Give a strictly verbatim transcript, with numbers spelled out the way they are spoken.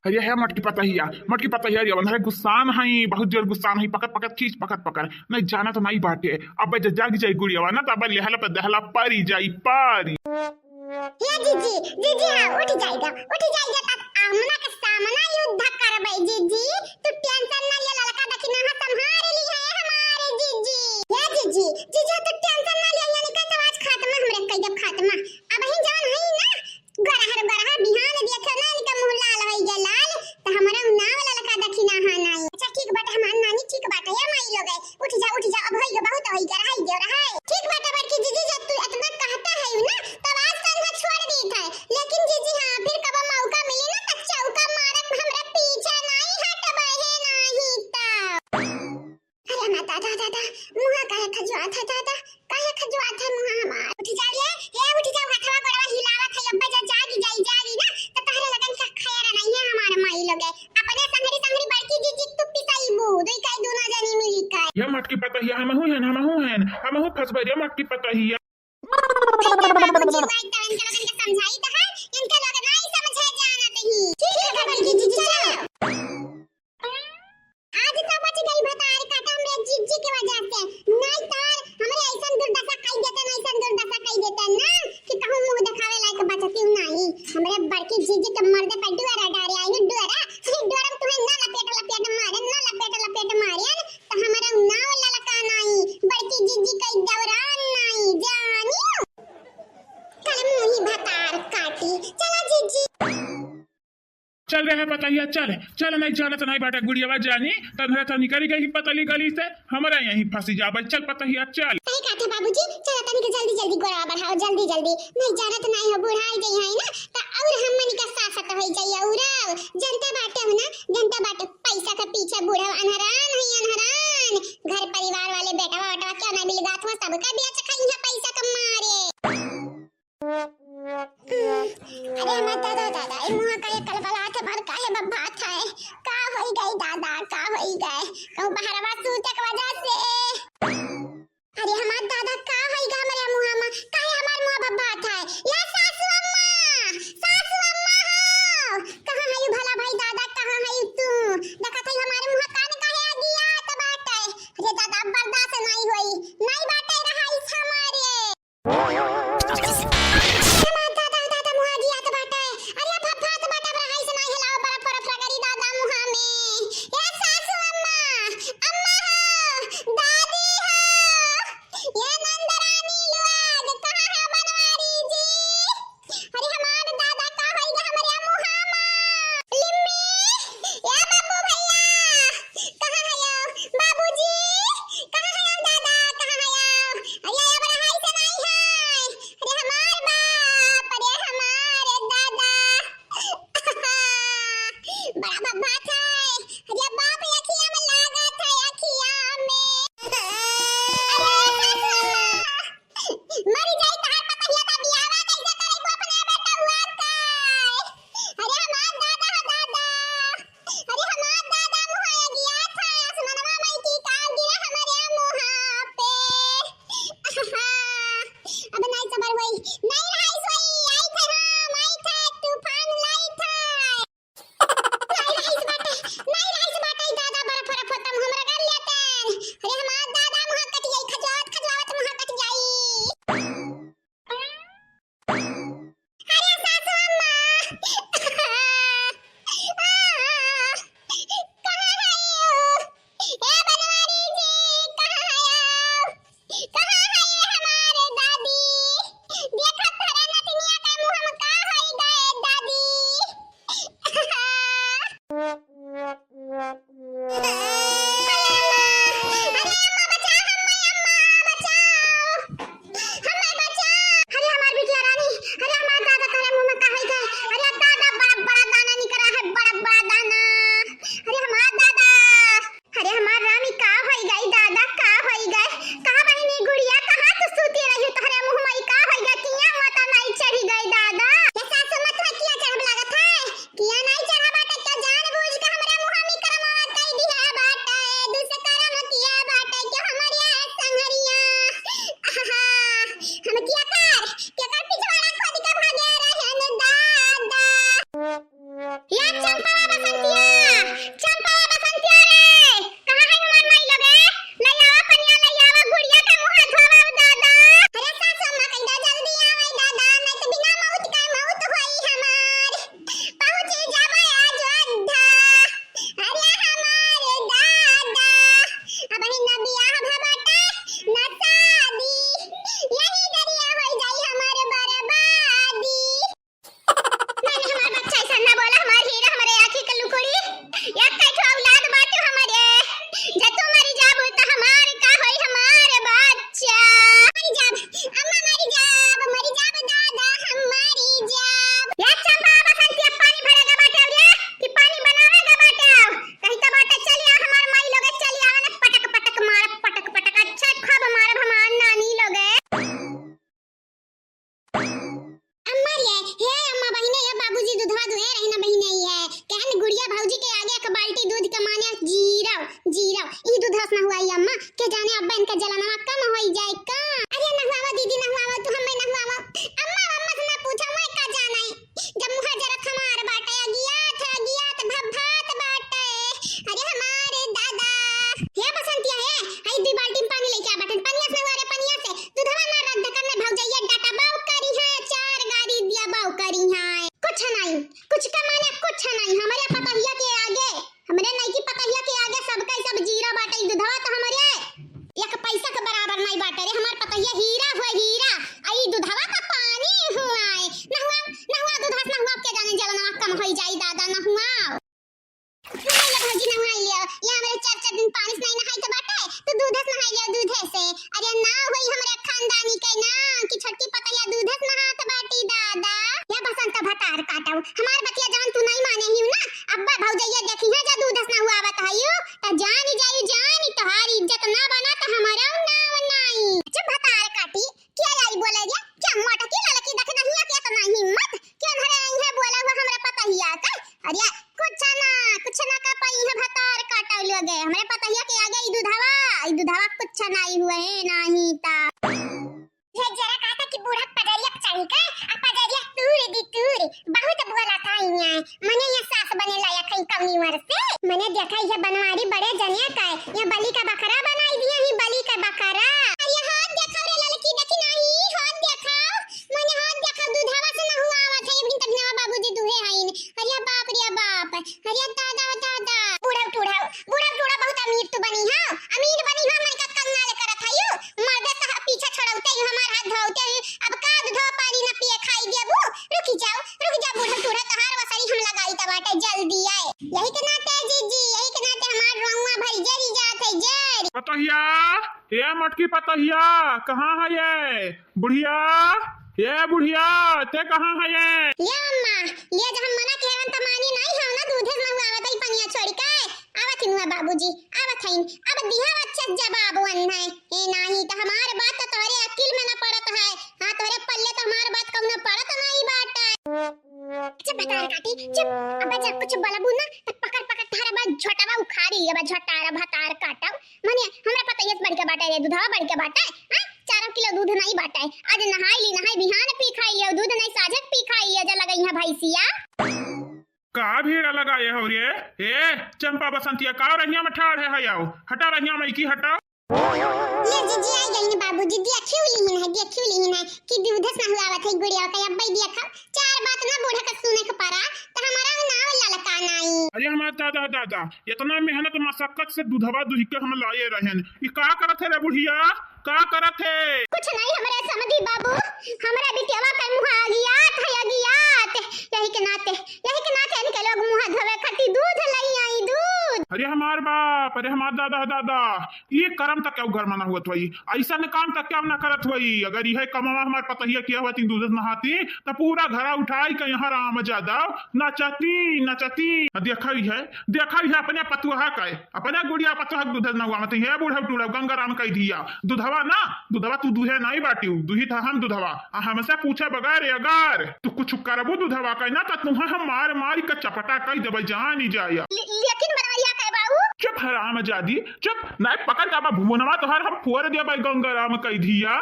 अरे हे मटकी पतहिया, मटकी पतहिया, जवन है गुस्सान है, बहुत जोर गुस्सान है, पकड़ पकड़ खींच, पकड़ पकड़, नहीं जाना तो नहीं बाटे। अब जब जाग जाई गुड़ियावा ना, तब लेहला पे दहला परी जाई, परी। हे जीजी, जीजी हाँ, उठ जाइगा, उठ जाइगा, तब आमना के सामना युद्ध करबै जीजी। तू tension ना लिया, ललका दखिनहा संभार ली है हमारे जीजी। हे जीजी, जीजी तू tension ना लिया, यानी का तो आज खात्मा हमरे कई देब खात्मा। अब ही जवन है ना, गरहर गरहर बिहान देखो ना, इनका मुँह लाल होई गया लाल, तो हमारा नाव ललका दखिनहा नाई। अच्छा ठीक बाटे हमार नानी, ठीक बाटे, ए माई लोग, उठ जा, उठ जा, अब होई गया, बहुत होई गया, रहाई गया, रहाई। ठीक बाटे बड़की जीजी, जब तू इतना कहता है ना, तब आज संग छोड़ दी था, लेकिन जीजी हाँ, फिर कब मौका मिली ना, तो चौका मारब, हमरा पीछे नहीं हटबे है, नहीं तो। अरे हमार दादा, दादा, मुँहा काहे खजुआत है दादा, काहे खजुआत है मुँहा हमार? उठ जा रे, हे उठ जा, हथवा गोड़वा हिलावत है, अब्बे जा जागी जाई, जागी ना, तो तहरे लगन का खैर नहीं है हमार माई लोगे। अपने संगरी संगरी बड़की जीजी तू पिसाईबू, दुई काई दूना जनी मिली काई। ये मटकी पतहिया, हमहू हन, हमहू हन, हमहू फंसबे रे मटकी पतहिया। बाबूजी, माई तो इनके लोगन के समझाई तो है, इनके लोग नहीं समझे जानत ही। ठीक है बड़की जीजी, चलो। आज तो बच गई भतार काटा हमरे जीजी के वजह से। नहीं तो हमरे ऐसन दुर्दशा कई देते, ऐसन दुर्दशा कई देते ना कि कहूँ मुँह दिखावे लायक बचती नहीं। हमरे बड़की जीजी के मर्दे पे डुअरा डारे आई, डुअरा। डुअरा में तुम्हें ना लपेट लपेट मारे, ना लपेट लपेट मारे, तो हमारा नाव ललका नहीं, बड़की जीजी कई दौरान नहीं, जानियो। कल मुँही भतार काटी। चलो जीजी। चल रहे पतहिया, चल, चल, नहीं जानत नहीं बाटे गुड़ियावा जानी, तन्हरा तो निकल गई पतली गली से, हमरा यहीं फंसी जाबे, चल पतहिया, चल। सही कहते बाबूजी, चलो तनिक जल्दी जल्दी गोड़वा बढ़ाओ, जल्दी जल्दी, नहीं जानत नहीं हो, बुढ़ाई गई है ना, तो और हमनी का सासत हो जाइए, और जनता बाटे हो ना, जनता बाटे, पैसा के पीछे बूढ़ा अनहरान है, अनहरान, घर परिवार वाले बेटवा वटवा क्या ना मिल गात हो, सबका बेच खाई है पैसा के मारे। अरे हमार दादा, दादा, ए मुँह का ये कलकलात है, मार काहे बब्बात है? का होई गई दादा, का होई गए? कहूँ बहरवा सूते के वजह से। अरे हमार दादा, का होई गए हमरे मुँह में? काहे हमार मुँह बब्बात है? या सासू अम्मा, सासू अम्मा हो, कहाँ है यू भला भाई दादा, कहाँ है यू तू? देखत है हमारे मुँह कान काहे आगियात बाटे? अरे दादा, अब बर्दाश्त नहीं होई, नहीं बाटे रहाइश हमारे। ए माँ, दादा, दादा, मुँह आगियात बाटे। अरे, फफात बाटे, अब रहाई से नाही हिलाओ, बर्फ, बर्फ रगड़ी दादा मुँह में। ए सासू अम्मा, अम्मा हो, दादी हो, ए नंदरानी लोग, कहाँ है बनवारी जी? अरे हमार दादा, का होई गे हमरे मुँहा मा? लिम्मी, ए बाबू भैया, कहाँ हयो? बाबूजी, कहाँ हयो दादा, कहाँ हयो? अरे अब रहाई से नहीं है। अरे हमार बाप, अरे हमार दादा। बड़ा बब्बात है। अरे बाप, अखिया में लागत है, अखिया में। अरे सासू अम्मा। मरी जाई तहार पतहिया, त बियाहवा कैसे करैबू अपने बेटउआ का? अरे हमार दादा हो दादा, अरे हमार दादा मुँहा गिया था, आसमनवा माई की का गिरा हमरे मुँहा पे। अब नाई सबर होई, नाई रहाई सोई, आई थे हम, आई थे, तूफान लाई थे। बाल्टी दूध के माने जीरो, जीरो। ई दूधवा से नहुआई अम्मा, के जाने अब्बा इनका जलनवा कम होई जाए का। अरे नहुआवा दीदी, नहुआवा, तू हमें नहुआवा। अम्मा, अम्मा से ना पूछा, मैं का जाने। जब मुँह जरत हमार बाटे, अगियात है, अगियात भभात बाटे। अरे हमारे दादा। हे बसंतिया, हे, हई दुई बाल्टी में पानी लेके आ बाटन। पनिया से नहुआ रे, पनिया से। दूधवा ना रद्द करने भौजैया, डाटा बाऊ करी है, चार गारी दिया बाऊ करी है। कुछ नहीं, कुछ का माने कुछ नहीं। हमरे पतहिया के आगे, हमरे नईकी पतहिया के आगे सबका सब जीरो बाटे। ई दूधवा तो हमरे एक पैसा के बराबर नहीं बाटे रे। हमार पतहिया हीरा हुआ, हीरा। आ ई दूधवा का पानी हुआ है। नहुआ, नहुआ दूधवा से नहुआ, के जाने जलनवा कम होई जाई दादा, नहुआ। नहाई ले भौजी, नहाई लियो। ये हमरे चार चार दिन पानी से नहीं नहाई तो बाटे, तू दूधे से नहाई लियो, दूधे से। अरे ना होई हमरे खानदानी के ना कि छोटकी पतैया दूधे से नहात बाटी दादा। ये बसंत भतार काटऊ, हमार बतिया जवन तू नहीं माने ही ना, अब्बा भौजैया देखी है जो दूधे से नहुआवत हयू, त जानी जाई, जानी तोहार इज्जत ना बना त हमारा नाव नाई। जब भतार काटी, क्या आई बोले रे? क्या मोटकी लड़की देख नहीं है कि इतना हिम्मत? क्यों धरे आई है बोला हुआ हमरे पतहिया का? अरे कुछ ना, कुछ ना कर पाई है भतार काटा लोगे। हमरे पतहिया के आगे ई दूधवा, ई दूधवा कुछ नहीं हुए, नहीं ता। ये जरा कहा था कि बूढ़ा पजरिया पे चढ़ी का, आ पजरिया तूर दी तूर, बहुत बोला था इहाँ। मने ये सास बने लायक है कौनी उम्र से। मने देखा ये बनवारी बड़े जने का है, ये बलि का बकरा बनाई दिया ही, बलि का बकरा। अरे हाथ देखा रे लड़की, देखी नहीं, हाथ देखा, मने हाथ देखा, दूधवा से नहुआवत है, अभी तक ना बाबूजी दूहे हईन। अरे बाप रे बाप, अरे दादा दादा। बूढ़ा टूढ़ा, बूढ़ा टूढ़ा बहुत अमीर तू बनी हो, अमीर बनी हो, मन का कंगाल करत हयू। मर्दे तो पीछे छोड़ौते ही हमार हाथ धोते ही, अब का दूधो पानी न पिए खाई देबू? रुकी जाओ, रुकी जाओ बूढ़ा टूढ़ा, तोहार वसरी हम लगाई त बाटे, जल्दी आए। यही के नाते जीजी, यही के नाते हमार रोउआ भरी जरी जात है, जरी। पतहिया, ए मोटकी पतहिया, कहाँ है ये? बुढ़िया, ए बुढ़िया, ते कहाँ है ये? ले अम्मा, ले जब हम मना किहे हन त मानी नहीं हो ना, दूधे से नहुआवत है पनिया छोड़ी के। आवत ही नुआ बाबूजी, आवत हईन। अब दिहा अच्छे जवाब वन है। ए नाही त हमार बात त तोहरे अकिल में न पड़त है। हाँ, तोहरे पल्ले त हमार बात कौनो पड़त नहीं बाटे। चुप भतार काटी, चुप। अब जब कुछ बोलबू ना त पकड़ पकड़ तोहरा बा झोटवा उखाड़ी लेबा, झोटारा भतार काटब। मने हमरा पतैया से बढ़ के बाटे रे, दूधवा बढ़ के बाटे। हाँ? चारों किलो दूध नहीं बाटे। आज नहाई ली, नहाई बिहान पी खाई लियो, दूध नहीं साझे पी खाई लियो, जा लगई है भैंसिया। का भीड़ लगाए हो रे? ए, चंपा बसंतिया, का रहिया में ठाड़ है, हयाओ? हटा रहिया में की हटा। ले जीजी आई गई है बाबूजी, देखियो लीहिन है, देखियो लीहिन है कि दूध से नहुआवत है गुड़िया का, अब्बे देखा, चार बात ना बूढ़ा का सुने के पड़ा, त हमारा नाव ललका नाई। अरे हमार दादा, दादा, इतना मेहनत मशक्कत से दूधवा दुहि के हम लाए रहन, ई का करत है रे बुढ़िया? का करत है? कुछ नहीं हमरे समधी बाबू, हमरा बिटियावा के मुँह अगियात है, अगियात। यही के नाते, यही के नाते इनके लोग मुँह धोवे खातिर दूध लई आई, दूध। अरे हमार बाप, अरे हमार दादा, दादा, ये करम तक क्यों घर में ना हुआ थोई, ऐसा न काम तक क्यों ना करत हुई। अगर यह कमवा हमार पतहिया किया हुआ तीन दूध नहाती, तो पूरा घरा उठाई के यहाँ राम जादव नचती, नचती। देखा ही है, देखा ही है अपने पतुहा का, अपने गुड़िया पतुहा के दूध नहुआवत है, बूढ़ा टूढ़ा गंगाराम कह दिया। दूधवा ना, दूधवा तू दूहे नहीं बाटिउ, दूही था हम दूधवा। आ हमसे पूछे बगैर अगर तू कुछ करबू दूधवा का ना, तो तुम्हें हम मार मार के चपटा कह देबे, जान ही जाया। ले-, लेकिन बनवैया कहे बाबू। चुप हराम जादी, चुप। नहीं पकड़ के अब भुवनवा तोहर हम फोड़ देबे, गंगाराम कह दिया।